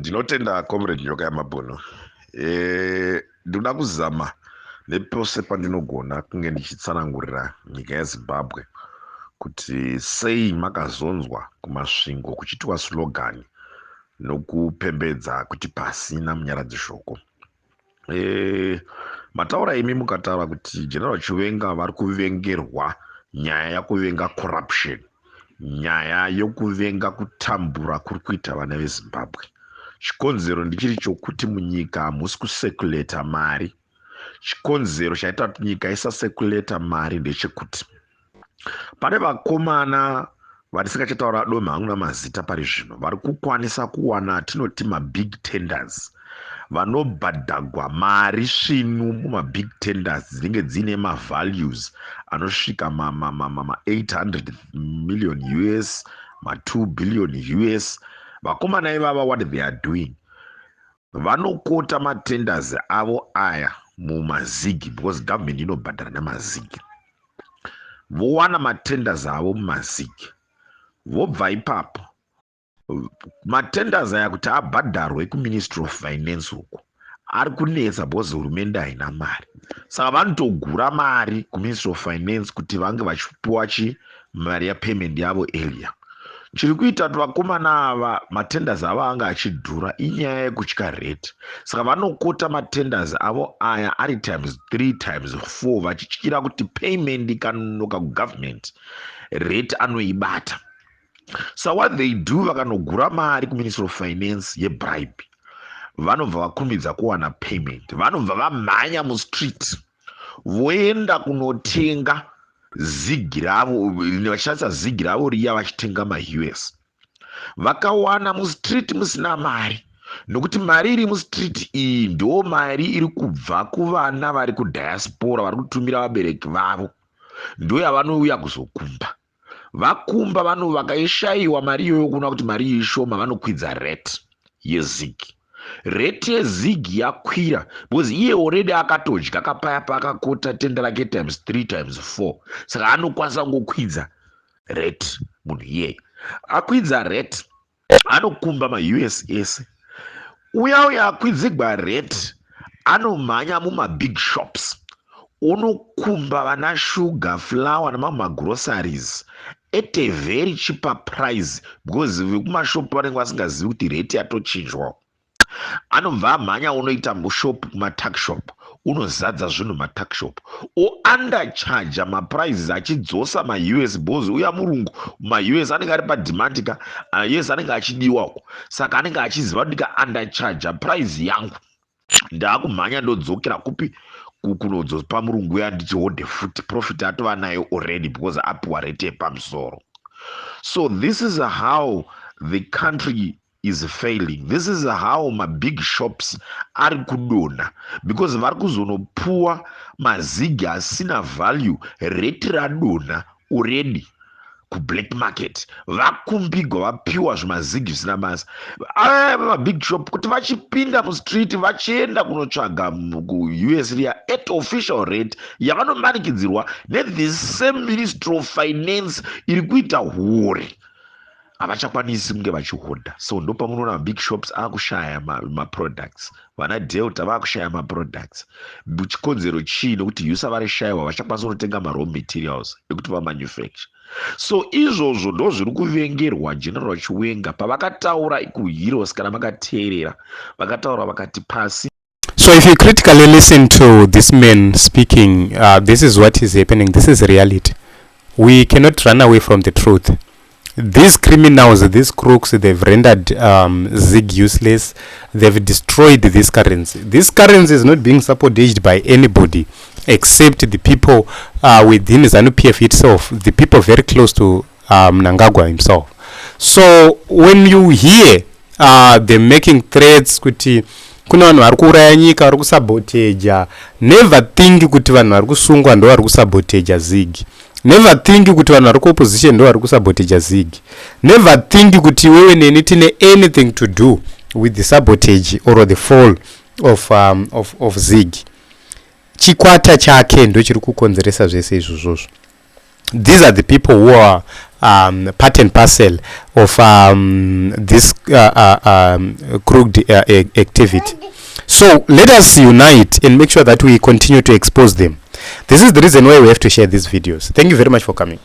Ndinotenda, Comrade Nyoka Yamabhunu. Ndinoda kuzama nepose pandinogona kunge ndichitsanangurira nyika yeZimbabwe kuti sei makazonzwa kuMasvingo kuchiitwa slogan nokupembedza kuti pasina Munyaradzi Shoko. Mataura imi mukataura kuti General Chiwenga vari kuvengerwa nyaya yakuvenga corruption, nyaya yokuvenga kutambura kuri kuita vana veZimbabwe. Chikonzero ndichiri chokuti munyika hamusi kucirculate mari. Chikonzero chaita kuti nyika isacirculate mari ndechekuti pane vakomana vandisingachataura dome hangu namazita pari zvino, vari kukwanisa kuwana atinoti mabig tenders, vanobhadhagwa mari svinu mumabig tenders dzinenge dziine mavalues anosvika ma800 million US, ma2 billion US. Vakomana ivava, what they are doing, vanokota matenders avo aya mumaZiG, because government inobhadhara nemaZiG. Vowana matenders avo mumaZiG, vobva ipapo matenders aya kuti abhadharwe kuMinistry of Finance uko ari kunetsa, because hurumende haina mari. Saka vanotogura mari kuMinistry of Finance kuti vange vachipiwa chi mari yapayment yavo earlier. Chiri kuita kuti vakomana ava matenders avo anga achidhura inyaya yekutya rate. Saka vanokota matenders avo aya ari times 3, times 4, vachityira kuti payment ikanonoka kugovernment, rate anoibata. So what they do, vakanogura mari kuMinistry of Finance yebribe, vanobva vakurumidza kuwana payment. Vanobva vamhanya mustreet, voenda kunotenga ZiG ravo vachishandisa ZiG ravo riya, vachitenga maUS. Vakawana mustreet musina mari, nokuti mari iri mustreet iyi ndo mari iri kubva kuvana vari kudiaspora vari kutumira vabereki vavo, ndo yavanouya kuzokumba. Vakumba vano vakaishayiwa mari iyoyo, kuona kuti mari iyi ishoma, vanokwidza rate yeZiG. Rate yeZiG yakwira because iye already akatodya kapaya paakakota tender rake times 3, times 4. Saka anokwanisa kungokwidza rate. Munhu iyeye akwidza rate, anokumba maUS ese. Uya uya akwidzigwa rate anomhanya mumabig shops, unokumba vana shuga, flour nemamwe magroceries at a very cheaper price, because vekumashopu vanenge vasingazivi kuti rate yatochinjwa. Anobva amhanya, unoita mushop, kumatuck shop, unozadza zvinhu matuck shop, oundercharge maprices, achidzosa maUS, because uya murungu maUS anenge ari pademand ka, US anenge achidiwako. Saka anenge achiziva kuti ndika undercharge price yangu, ndaakumhanya ndodzokera kupi? Kunodzopa murungu uya ndichihodhe futi. Profit atova nayo already because apiwa rate yepamusoro. So this is how the country is failing. This is how mabig shops ari kudonha, because vari kuzonopuwa maZiG asina value, rate radonha already kublack market. Vakumbigwa, vapiwa zvimaZiG zvisina basa. Aya mabig shop kuti vachipinda mustreet vachienda kunotsvaga kuUS riya at official rate yavanomanikidzirwa nethe same Ministry of Finance iri kuita huori, havachakwanisi kunge vachihodha. So ndo pamunoona mabig shops akushaya maproducts, vana Delta vaakushaya maproducts. Chikonzero chii? Nokuti USA varishayiwa, vachakwanisa kunotenga maraw materials ekuti vamanufacture. So izvozvo ndo zviri kuvengerwa General Chiwenga. Pavakataura kuHeroes, kana makateerera, vakataura vakati pasi So if you critically listen to this man speaking, this is what is happening. This is reality. We cannot run away from the truth. These criminals, these crooks, they've rendered ZiG useless. They've destroyed this currency. This currency is not being supported by anybody except the people within ZANU-PF itself, the people very close to Mnangagwa himself. So when you hear them making threats kuti kune vanhu vari kuuraya nyika, vari kusaboteja, never think kuti vanhu vari kusungwa ndo vari kusaboteja ZiG. Never think kuti vanhu vari kuopposition ndo vari kusaboteja ZiG. Never think kuti iwewe neni tine anything to do with the sabotage or the fall of ZiG. Chikwata chake ndo chiri kukonzeresa zvese izvozvozvo. These are the people who are Part and parcel of this crooked activity. So let us unite and make sure that we continue to expose them. This is the reason why we have to share these videos. Thank you very much for coming.